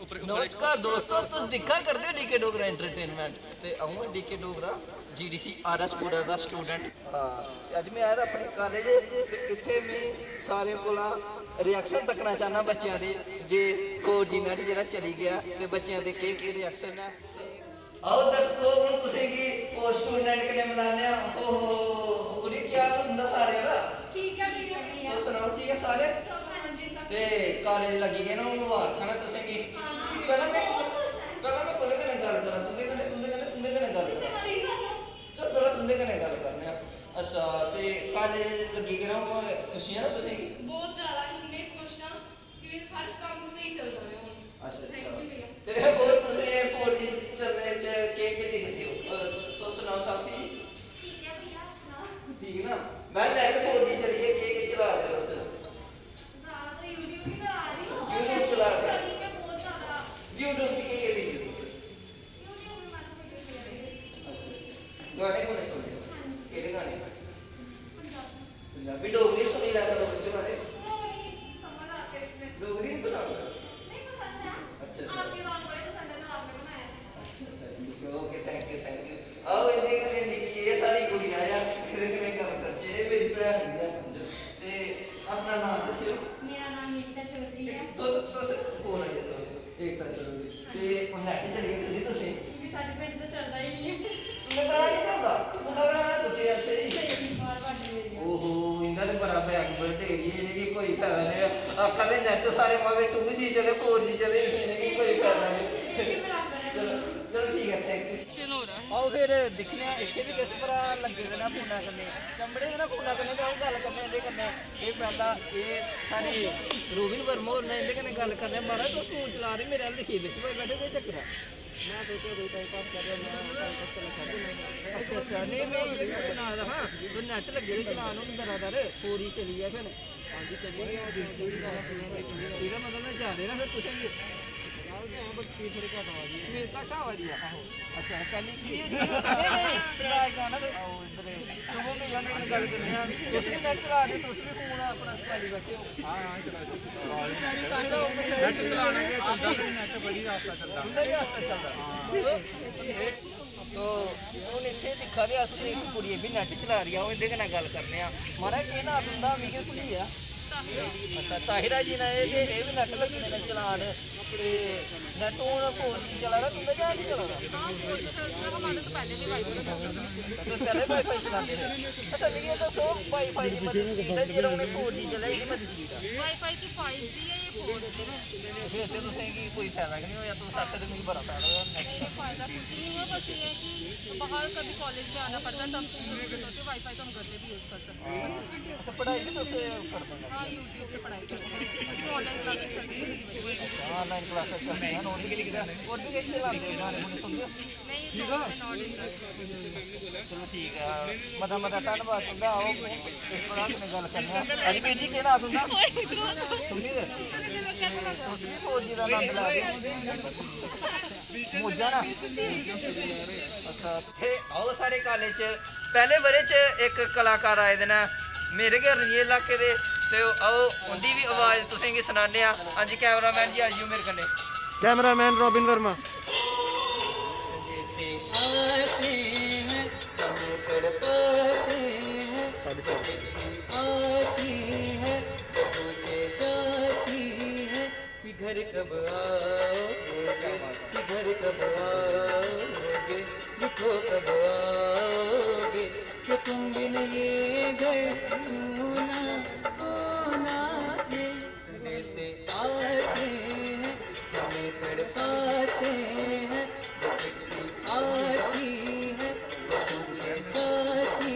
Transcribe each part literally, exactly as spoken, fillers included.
नमस्कार दोस्तों, तुस दिक्खा करदे ओ डीके डोगरा एंटरटेनमेंट ते अ'ऊं आं डीके डोगरा, जीडीसी आरएस पुरा दा स्टूडेंट। हां, ते अज्ज में आए दा अपने कालेज ते इत्थै में सारें कोला रिएक्शन तक्कना चाह्न्नां बच्चें दे, जे फोर जी नेट जेह्ड़ा चली गेआ ते बच्चें दे केह् केह् रिएक्शन न। आओ दर्शको, हुन तुसेंगी ओह् स्टूडेंट कन्नै मिलाने आं। ओहो, कुड़ी, केह् हाल तुं'दा सारें दा? ठीक ऐ भैया। तुस सनाओ, ठीक ऐ सारे? सब, हां जी, सब। ते कालेज लग्गी गे न, हुन मुबारखां न तुसेंगी। हां जी। पैह्लें में, पैह्लें में कोह्दे कन्नै गल्ल करां? तुं'दे कन्नै, तुं'दे कन्नै, तुं'दे कन्नै गल्ल करां? चलो, पैह्लें तुं'दे कन्नै गल्ल करने आं। अच्छा, ते कालेज लग्गी गे न, हुन खुशी ऐ ना तुसेंगी? बहुत ज्यादा, इन्ने खुश आं। कि हर कम्म स्हेई चलदा ऐ हुन। अच्छा, अच्छा। Thank you भैया। ते होर तुसें फोर जी चलने च केह् केह् दिखदे ओ? अ, तुस सनाओ साक्षी जी। ठीक ऐ भैया, सनाओ। ठीक ना? में नेट फोर जी चली गेआ, केह् केह् चला दे ओ तुस? ज्यादा तो YouTube ही चला दी हूँ। YouTube चला दे। Study में बहुत ज्यादा। YouTube च केह् केह् दिखदे ओ? YouTube में मैं तो video देख रही हूँ। अच्छा, अच्छा। गाने गुने सुनदे ओ? हाँ जी। केह्ड़े गाने? पंजाबी। पंजाबी, डोगरी सुनी लै करो बच्चे मारे। वो नहीं समझ आते इतने। डोगरी नहीं पसंद? नहीं पसंद है। अच्छा, अच्छा। आपके गाने बड़े पसंद है, तो आपने बनाए हैं। अच्छा, अच्छा, ठीक है, OK, thank you, thank you। आओ, इंदे कन्नै निक्की, एह् साढ़ी कुड़ी आ, एह्दे कन्नै गल्ल करचै, एह् मेरी भैन बी ऐ, समझो। ते अपना नांऽ दस्सेओ। मेरा नाम एकता चौधरी ऐ। तुस, तुस कौन ऐ जी? एकता चौधरी। ते ओह् नेट चली गेआ, तुसें, तुसें। क्योंकि साढ़े पिंड तो चलदा ही नहीं है। तुं'दा ग्रांऽ निं चलदा? तुं'दा ग्रांऽ कुत्थै ऐ स्हेई? स्हेई, बाहर बार्डर एरिया। ओहो, इं'दा ते बड़ा backward area, इ'नेंगी कोई फायदा निं ऐ। आखा दे नेट साढ़े भामें टू जी चले, फोर जी चले, इ'नेंगी कोई फायदा निं। फिर भी बराबर है। चलो, चलो ठीक ऐ, thank you। चलो, हो रहा है। आओ फिर दिक्खने आं, इत्थै बी किस भ्राऽ लग्गे दे न फोना कन्नै, चंबड़े दे न फोना कन्नै, ते आओ गल्ल करने आं इं'दे कन्नै। एह् पैह्ला, एह् साढ़े रोबिन वर्मा होर न, इं'दे कन्नै गल्ल करने आं। महाराज, तुस फोन चला दे, मेरे अल्ल दिक्खियै बिच भाई बैठे, केह् चक्कर ऐ? मैं सोचेआ कोई टाइम पास कर रहा, मैं टाइम पास करना छड्ड देना। अच्छा, अच्छा, नेईं, मैं इ'यै सना दा हा, जो नेट लग्गे दे चलान हून दरा दर, फोर जी चली ऐ फिर। हां जी, चली गया, दोस्तों भी बहुत सुंदर। एह्दा मतलब मैं जा दे ना फिर तुसें गी। गल्ल ते है, but speed थोड़ी घट्ट आवा दी ऐ। Speed घट्ट आवा दी ऐ? आहो। अच्छा, कल की, नेईं, नेईं, मैं गाना ते, आओ इधर, शुभम भैया ने गल्ल करने आं। तुस भी नेट चला दे, तुस भी फोन अपना चलाई बैठे हो। हां, हां, चला दे। नेट चलाना गै चलदा, नेट बड़ी आस्ता चलदा। तुं'दा बी आस्ता चलदा। हां। तो हून इत्थै दिक्खा दे अस, इक कुड़ी बी नेट चला दी ऐ, ओह् इं'दे कन्नै गल्ल करने आं। महाराज, केह् नांऽ तुं'दा? मिगी भुल्ली गेआ। अच्छा, ताहिरा जी ने एह् ते एह् बी नेट लग्गे दे न चलान। ते नेट हून फोर जी चला दा, तुं'दा जां नेईं चला दा? हाँ, फोर जी चल रहा, हमारा तो पहले भी वाईफाई चलता था। तुस पैह्लें वाईफाई चलांदे हे? अच्छा, मिगी एह् दस्सो, वाईफाई दी मती स्पीड ऐ, जेह्ड़ा उ'नें फोर जी चलेआ, एह्दी मती स्पीड ऐ? वाईफाई की फाइव जी है, ये फोर जी है। फिर ते तुसें गी कोई फायदा गै निं होआ, तुस आखा दे मिगी बड़ा फायदा होआ। नहीं, नहीं, फायदा कुछ नहीं हुआ, बस ये है कि बाहर कभी कॉलेज जाना पड़ता है, तब तो सोचे वाईफाई तो हम घर पे भी यूज़ कर सकते हैं। अच्छा, पढ़ाई भी तुस करदे हो? हाँ, YouTube से पढ़ाई करते हैं। ऑनलाइन क्लासेस चलती हैं। अच्छा, ऑनलाइन क्लासेस चलती हैं, और भी, और भी किश चलाते हो, गाने गुने सुनदे हो? नहीं, ठीक हो? Not interested। चलो ठीक ऐ, मता मता धन्नवाद तुं'दा। आओ, इस पर अस गल्ल करने आं। अजय वीर जी, केह् नांऽ तुं'दा? सुनील। तुस बी फोर जी दा आनंद लै दे ओ? मौजां ना? अच्छा, हे आओ, साढ़े कालेज च पैह्ले ब'रे च इक कलाकार आए दे न, मेरे गै रनिये इलाके दे, ते आओ, उं'दी बी अवाज तुसें गी सनाने आं। हां जी, कैमरामैन जी, आई जाओ मेरे कन्नै। Cameraman robin Verma. कि घर कब आओगे, कि घर कब आओगे, लिखो कब आओगे, कि तुम बिन ये घर सूना सूना है। संदेशे आते हैं, हमें तड़पाते हैं, वो चिट्ठी आती है, वो पूछे जाती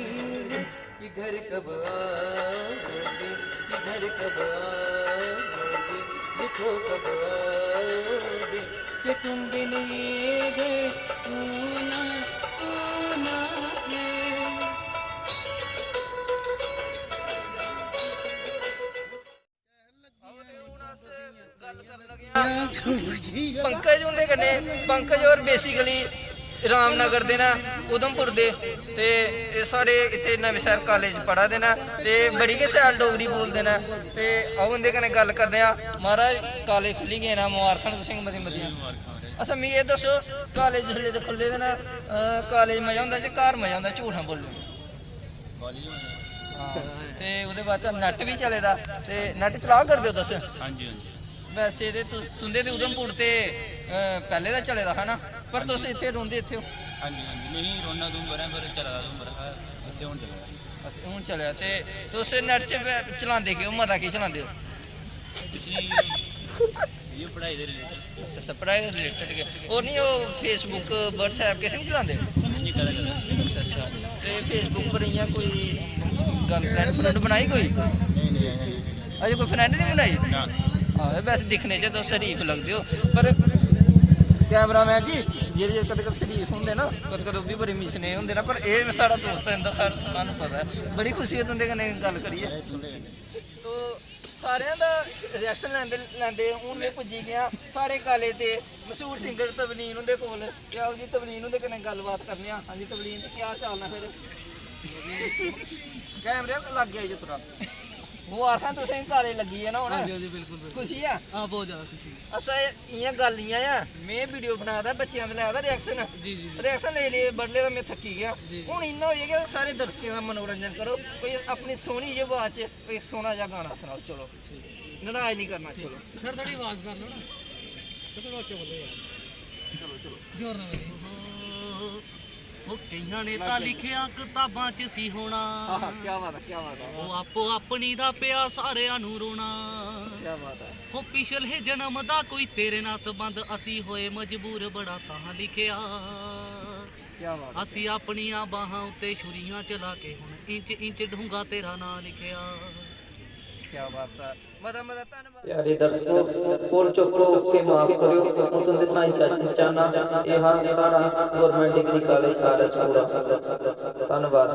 है। कि घर कब आओगे, कि घर कब आओगे, लिखो कब आओगे, कि तुम बिन ये घर सूना सूना है। पंकज हुंदे कन्नै, पंकज होर basically रामनगर दे न, उधमपुर दे, ते एह् साढ़े इत्थै नमें शैह्र कालेज पढ़ा दे न ते बड़ी गै शैल डोगरी बोलदे न। ते आओ उं'दे कन्नै गल्ल करने आं। महाराज, कालेज खु'ल्ली गे न, मबारखां न तुसेंगी मती मतियां। अच्छा, मिगी एह् दस्सो, कालेज जिसलै दे खु'ल्ले दे न, अ, कालेज मजा होंदा जां घर मजा होंदा? झूठ ना बोल्लो। हां, ते ओह्दे बाद च नैट बी चले दा, ते नैट चला करदे ओ तुस? हां जी, हां जी। वैसे ते तु-, तुं'दे ते उधमपुर ते, अ, पैह्ले दा चले दा हा ना, पर तुस इत्थै रौंह्दे इत्थै ओ? हां जी, हां जी, नेईं, रौह्ना उधमपुर ऐ, पर चला दा उधमपुर हा, इत्थै हून चला दा। अच्छा, हून चलेआ। ते तुस नैट च ब-, चलांदे केह् ओ, मता केह् चलांदे ओ? कुछ नेईं, इ'यै पढ़ाई दे रिलेटेड। अच्छा, अच्छा, पढ़ाई दे रिलेटेड गै। होर निं, ओह् Facebook, WhatsApp किश निं चलांदे? नेईं, कदें कदें। अच्छा, अच्छा। ते Facebook पर इ'यां कोई गर्लफ्रैंड फ्रैंड बनाई कोई? नेईं, नेईं, अजें नेईं। अजें कोई फ्रैंड निं बनाई? ना। हां, वैसे दिक्खने च तुस शरीफ लगदे ओ, पर कैमरामैन जी, जेह्ड़े कदें कदें शरीफ होंदे ना, कदें कदें ओह् बी बड़े मिसने होंदे ना, पर एह् साढ़ा दोस्त ऐ, इं'दा सा-, सानूं पता ऐ। बड़ी खुशी ऐ तुं'दे कन्नै गल्ल करियै। तो सारेआं दा रिएक्शन लैंदे लैंदे हून में पुज्जी गेआ साढ़े कालेज दे मशहूर सिंगर तवलीन हुंदे कोल। ते आओ जी, तवलीन हुंदे कन्नै गल्लबात करने आं। हां जी तवलीन जी, केह् हाल चाल न फिर? कैमरे लाग्गे आई जाओ थोह्ड़ा। मबारखां तुसें, कालेज लग्गी गे ना हून। हां जी, हां जी, बिल्कुल, बिल्कुल। खुशी ऐ? हां, बहुत ज्यादा खुशी ऐ। अच्छा, एह् इ'यां गल्ल इ'यां ऐ, में वीडियो बना दा, बच्चेआं दा लै दा रिएक्शन। जी, जी, जी। रिएक्शन लेई लेई बडले दा में थक्की गेआ। जी, जी। हून इन्ना होई गेआ कि सारे दर्शकें दा मनोरंजन करो, कोई अपनी सोह्नी जेही अवाज च कोई सोह्ना जेहा गाना सनाओ, चलो। ठीक ऐ। नराज निं करना, चलो। सर, थोह्ड़ी अवाज कर लो ना। ते थोह्ड़ा उच्चा बोलो यार। चलो, चलो। जोर ना बोलो। ओ, केइयां ने तां लिखेआ कताबां च सी होना। आहा, क्या बात है, क्या बात है। ओ, आपो अपनी दा पेआ सारेआं नू रोना। क्या बात है। ओ, पिछले जन्म दा कोई तेरे नाल संबंध, असी होए मजबूर बड़ा तां लिखेआ। क्या बात है। असी अपनियां बाहां उत्ते छुरियां चला के हुन इंच इंच डूंगा तेरा नां लिखेआ। क्या बात है। मता मता धन्नवाद। प्यारे दर्शकों, भुल चुक होग ते माफ करेओ। हून तुंदे साईं चाची चाहना, एह् हा साढ़ा government degree college R S Pura. धन्नवाद।